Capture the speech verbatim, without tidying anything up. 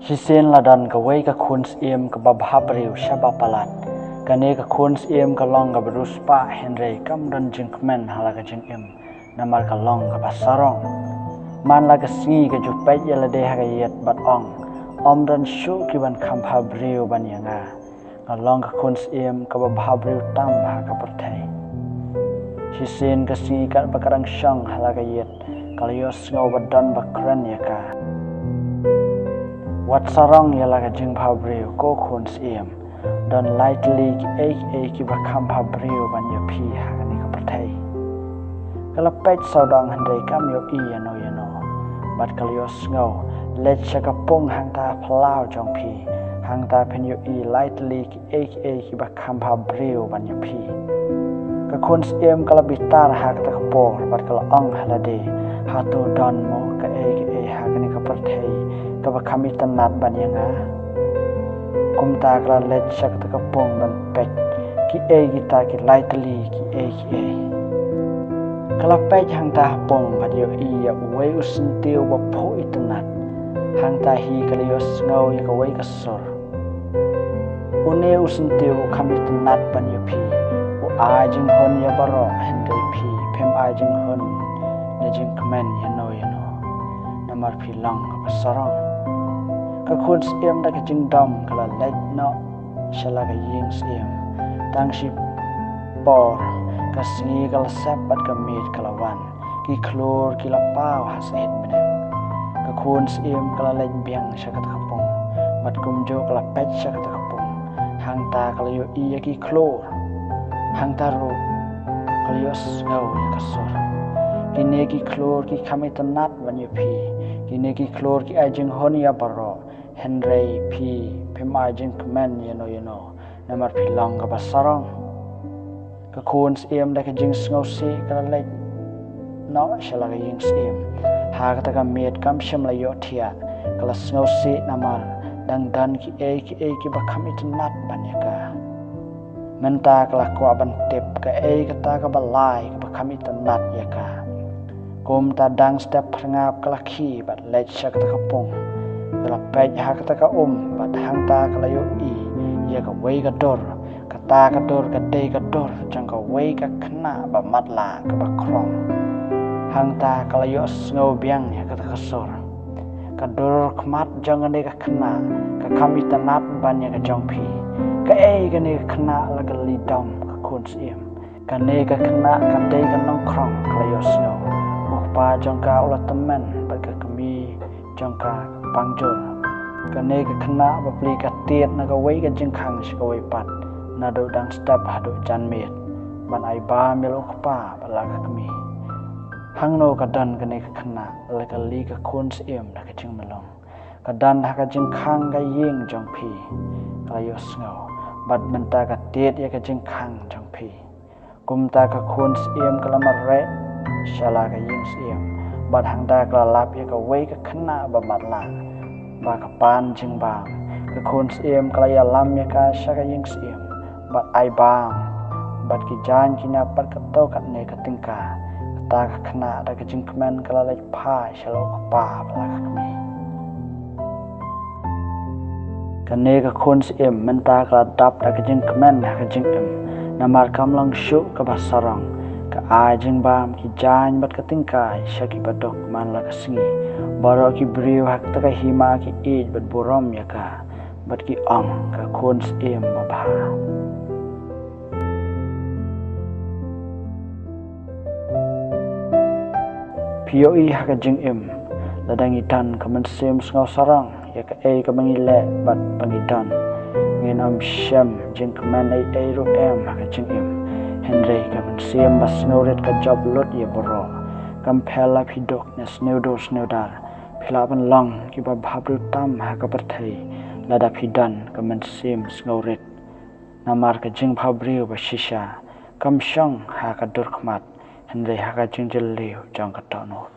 Shisien la don kawei ka khun syiem kaba bhabriew shaba palat. Kane ka khun syiem ka long kaba riewspah hynrei kam don jingkmen ha la ka jingim, namar ka long kaba sarong. Man la ka sngi ka ju peit ïa lade ha ka ïit bad ong, ym don shuh ki ban kham bhabriew ban ïa nga. Nga long ka khun syiem kaba bhabriew tam ha ka pyrthei. Shisien ka sngi katba ka dang shong ha la ka ïit, ka la ïohsngew ba don ba kren ïa ka. Wat sarong ïa la ka jingbhabriew ko khun syiem. Don lai tylli kiei kiei kiba kham bhabriew ban ïa phi ha kane ka pyrthei. Ka la peit sawdong hynrei kam ïohi ïano ïano. Bad ka la ïohsngew, leit sha ka pung hangta ha phyllaw jong phi. Hangta phin ïohi lai tylli kiei kiei kiba kham bhabriew ban ïa phi. Ka khun syiem ka la bitar ha kata ka por bad ka la ong ha lade, hato don mo kaei kaei ha kane ka pyrthei kaba kham itynnad ban ïa nga? Kumta ka la leit sha kata ka pung ban peit kiei kita ki lai tylli kiei kiei. Ka la peit hangta ha pung bad ïohi ïa uwei u syntiew ba phuh itynnad. Hangta hi ka la ïohsngew ïa kawei ka sur. Une u syntiew u kham itynnad ban ïa phi. U ai jinghun ïa baroh hynrei phi phim ai jinghun ne jingkmen ïano ïano. Namar phi long kaba sarong. Ka khun syiem da ka jingdom ka la leit noh sha la ka ïing syiem. Tang shi por ka sngi ka la sep bad ka miet ka la wan. Ki khlur ki la paw ha sahit bneng. Ka khun syiem ka la leit biang sha kata ka pung. Bad kumjuh ka la peit sha kata ka pung. Hangta ka la ïohi ïa ki khlur. Hangta ruh ka la ïohsngew ïa ka sur. Kine ki khlur ki kham itynnad ban ïa phi. Kine ki khlur ki ai jinghun ïa baroh. Hynrei phi phim ai jingkmen ïano ïano. Namar phi long kaba sarong. Ka khun syiem da ka jingsngewsih ka la leit noh sha la ka ïing syiem. Ha kata ka miet kam shym la ïohthiah. Ka la sngewsih namar dang don kiei kiei kiba kham itynnad ban ïa ka. Mynta ka la kwah ban tip kaei kata kaba lai kaba kham itynnad ïa ka. Kumta dang step phyrngap ka la khie bad leit sha kata ka pung. Ka la peit ha kata ka um bad hangta ka la ïohi ïa kawei ka dur. Kata ka dur ka dei ka dur jong kawei ka khynnah ba matlah kaba khrong. Hangta ka la ïohsngew biang ïa kata ka sur. Ka dur khmat jong kane ka khynnah ka kham itynnad ban ïa ka jong phi. Kaei kane ka khynnah la ka leit dom ka khun syiem. Kane ka khynnah ka dei ka nongkhrong ka la ïohsngew. U kpa jong ka u la tymmen bad ka kmie jong ka ka pang jur. Kane ka khynnah bapli ka tied na kawei ka jingkhang sha kawei pat. Naduh dang step haduh janmiet. Ban ai bam ïa la u kpa bad la ka kmie. Hangno ka don kane ka khynnah la ka leit ka khun syiem da ka jingmlung. Ka don ha ka jingkhang ka ïing jong phi. Ka la ïohsngew. Bad mynta ka tied ïa ka jingkhang jong phi. Kumta ka khun syiem ka la mareh sha la ka ïing syiem. Bad hangta ka la lap ïa kawei ka khynnah ba matlah. Ba ka pan jingbam. Ka khun syiem ka la ïalam ïa ka sha ka ïing syiem. Bad ai bam. Bad ki jaiñ ki nap bad kato katne ka tyngka. Kata ka khynnah da ka jingkmen ka la leit phai sha la u kpa bad la ka kmie. Kane ka khun syiem mynta ka la dap da ka jingkmen ha ka jingim. Namar kam long shuh kaba sarong. Ka ai jingbam ki jaiñ bad ka tyngka sha kiba duk man la ka sngi. Baroh ki briew ha kata ka hima ki ïeit bad burom ïa ka. Bad ki ong ka khun syiem babha. Phi ïohi ha ka jingim, lada ngi don ka mynsiem sngewsarong ïa kaei kaba ngi leh bad ba ngi don, ngin ym shem jingkmen ei ei ruh em ha ka jingim. Hynrei ka mynsiem ba sngewrit ka jop lut ïa baroh. Kam pher la phi duk ne sniewdur sniewdar, phi lah ban long kiba bhabriew tam ha ka pyrthei lada phi don ka mynsiem sngewrit. Namar ka jingbhabriew ba shisha kam shong ha ka dur khmat, hynrei ha ka jingjylliew jong ka dohnud.